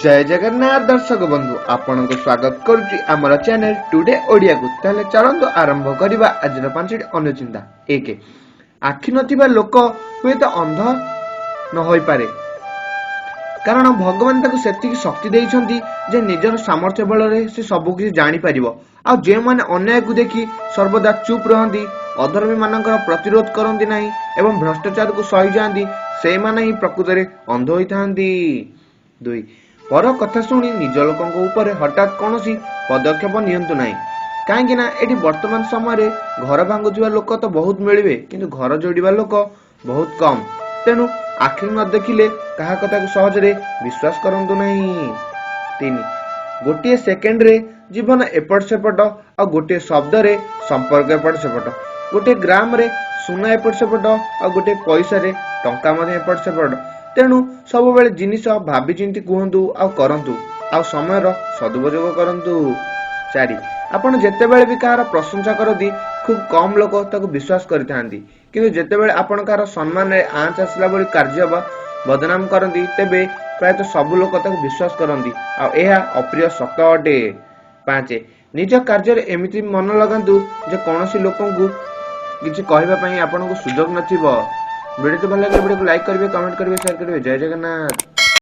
ଜୟ ଜଗନ୍ନାଥ ଦର୍ଶକ ବନ୍ଧୁ, ଆପଣଙ୍କୁ ସ୍ୱାଗତ କରୁଛି ଆମର ଚ୍ୟାନେଲ ଟୁଡେ ଓଡ଼ିଆକୁ। ତାହେଲେ ଚାଲନ୍ତୁ ଆରମ୍ଭ କରିବା ଆଜିର ପାଞ୍ଚଟି ଅନୁଚିନ୍ତା। ଏକ, ଆଖି ନଥିବା ଲୋକ ହୁଏତ ଅନ୍ଧ ନ ହୋଇପାରେ, କାରଣ ଭଗବାନ ତାକୁ ସେତିକି ଶକ୍ତି ଦେଇଛନ୍ତି ଯେ ନିଜର ସାମର୍ଥ୍ୟ ବଳରେ ସେ ସବୁ କିଛି ଜାଣିପାରିବ। ଆଉ ଯେଉଁମାନେ ଅନ୍ୟାୟକୁ ଦେଖି ସର୍ବଦା ଚୁପ୍ ରହନ୍ତି, ଅଧର୍ମୀ ମାନଙ୍କର ପ୍ରତିରୋଧ କରନ୍ତି ନାହିଁ ଏବଂ ଭ୍ରଷ୍ଟାଚାରକୁ ସହିଯାଆନ୍ତି, ସେଇମାନେ ହିଁ ପ୍ରକୃତରେ ଅନ୍ଧ ହୋଇଥାନ୍ତି। ଦୁଇ, ପର କଥା ଶୁଣି ନିଜ ଲୋକଙ୍କ ଉପରେ ହଠାତ୍ କୌଣସି ପଦକ୍ଷେପ ନିଅନ୍ତୁ ନାହିଁ, କାହିଁକି ନା ଏଠି ବର୍ତ୍ତମାନ ସମୟରେ ଘର ଭାଙ୍ଗୁଥିବା ଲୋକ ତ ବହୁତ ମିଳିବେ, କିନ୍ତୁ ଘର ଯୋଡ଼ିବା ଲୋକ ବହୁତ କମ୍। ତେଣୁ ଆଖି ନ ଦେଖିଲେ କାହା କଥାକୁ ସହଜରେ ବିଶ୍ୱାସ କରନ୍ତୁ ନାହିଁ। ତିନି, ଗୋଟିଏ ସେକେଣ୍ଡରେ ଜୀବନ ଏପଟ ସେପଟ ଆଉ ଗୋଟିଏ ଶବ୍ଦରେ ସମ୍ପର୍କ ଏପଟ ସେପଟ। ଗୋଟିଏ ଗ୍ରାମରେ ସୁନା ଏପଟ ସେପଟ ଆଉ ଗୋଟିଏ ପଇସାରେ ଟଙ୍କା ମଧ୍ୟ ଏପଟ ସେପଟ। ତେଣୁ ସବୁବେଳେ ଜିନିଷ ଭାବି ଚିନ୍ତି କୁହନ୍ତୁ ଆଉ କରନ୍ତୁ, ଆଉ ସମୟର ସଦୁପଯୋଗ କରନ୍ତୁ। ଚାରି, ଆପଣ ଯେତେବେଳେ ବି କାହାର ପ୍ରଶଂସା କରନ୍ତି, ଖୁବ୍ କମ୍ ଲୋକ ତାକୁ ବିଶ୍ୱାସ କରିଥାନ୍ତି, କିନ୍ତୁ ଯେତେବେଳେ ଆପଣ କାହାର ସମ୍ମାନରେ ଆଞ୍ଚ ଆସିଲା ଭଳି କାର୍ଯ୍ୟ ବା ବଦନାମ କରନ୍ତି, ତେବେ ପ୍ରାୟତଃ ସବୁ ଲୋକ ତାକୁ ବିଶ୍ୱାସ କରନ୍ତି, ଆଉ ଏହା ଅପ୍ରିୟ ସତ ଅଟେ। ପାଞ୍ଚ, ନିଜ କାର୍ଯ୍ୟରେ ଏମିତି ମନ ଲଗାନ୍ତୁ ଯେ କୌଣସି ଲୋକଙ୍କୁ କିଛି କହିବା ପାଇଁ ଆପଣଙ୍କୁ ସୁଯୋଗ ନଥିବ। ଭିଡ଼ିଓଟି ଭଲ ଲାଗିଲେ ଭିଡ଼ିଓକୁ ଲାଇକ୍ କରିବେ, କମେଣ୍ଟ କରିବେ, ସେୟାର କରିବେ। ଜୟ ଜଗନ୍ନାଥ।